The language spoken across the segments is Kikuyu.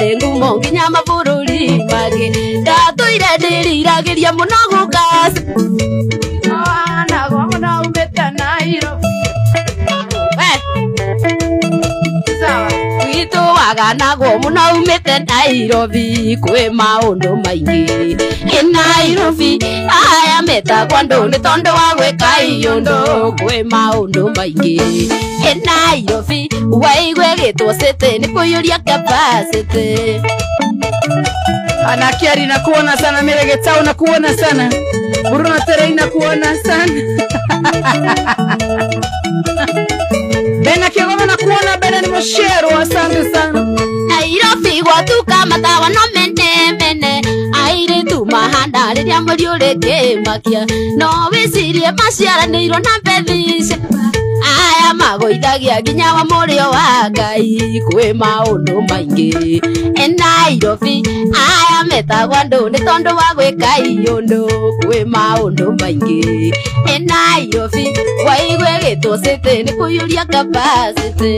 rĩ ngumo nginya mabũrũri mangĩ ndatũire ndĩriragĩria mũno gũka Waganago mũno umĩte Nairobi. Sawa. Gwitũ waganagwo mũno umĩte Nairobi kwĩ maũndũ maingĩ ĩ Nairobi aya metagwo andũ nĩ tondũ wa gwĩka iũndũ kwĩ maũndũ maingĩ ĩ Nairobi waigua ĩgĩtwo city nĩ kũiyũria capacity. Anakiari nakuona sana, Miregetau nakuona sana, Bruno Terei nakuona sana. Bena Kiogoma nakuona, Bena ni mosheru, asante sana. Nairobi gwatuka matawa no mene mene airĩtu mahanda rĩrĩa mweri ũrĩkĩmakia no wĩcirie maciaranĩirwo na mbethi aya magũithagia nginya wa mũrĩo wa Ngai kwĩ maũndũ maingĩ e Nairobi aya metagwo andũ nĩ tondũ wa gwĩka iũndũ kwĩ maũndũ maingĩ e Nairobi waigua ĩgĩtwo city nĩ kũiyũria capacity.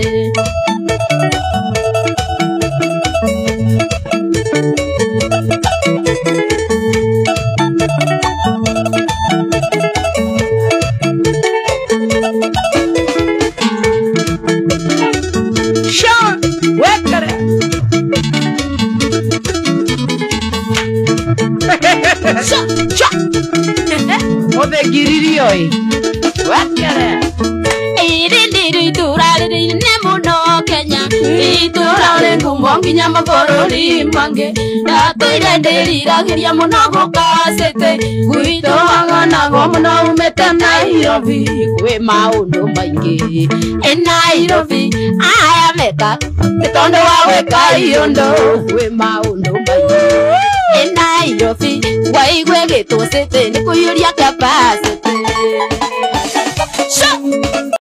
Sean, wekere. Sha, sha. Othegiririo ĩ. Wekere. Ĩrĩ nĩrĩo itũũra rĩrĩ inene mũno Kenya itũũra rĩ ngumo nginya mabũrũri mangĩ ndatũire ndĩriragĩria mũno gũka city gwitũ waganagwo mũno umĩte Nairobi kwĩ maũndũ maingĩ ĩ Nairobi aya meka nĩ tondũ wa gwĩka iũndũ kwĩ maũndũ maingĩ ĩ Nairobi waigua ĩgĩtwo city nĩ kũiyũria capacity.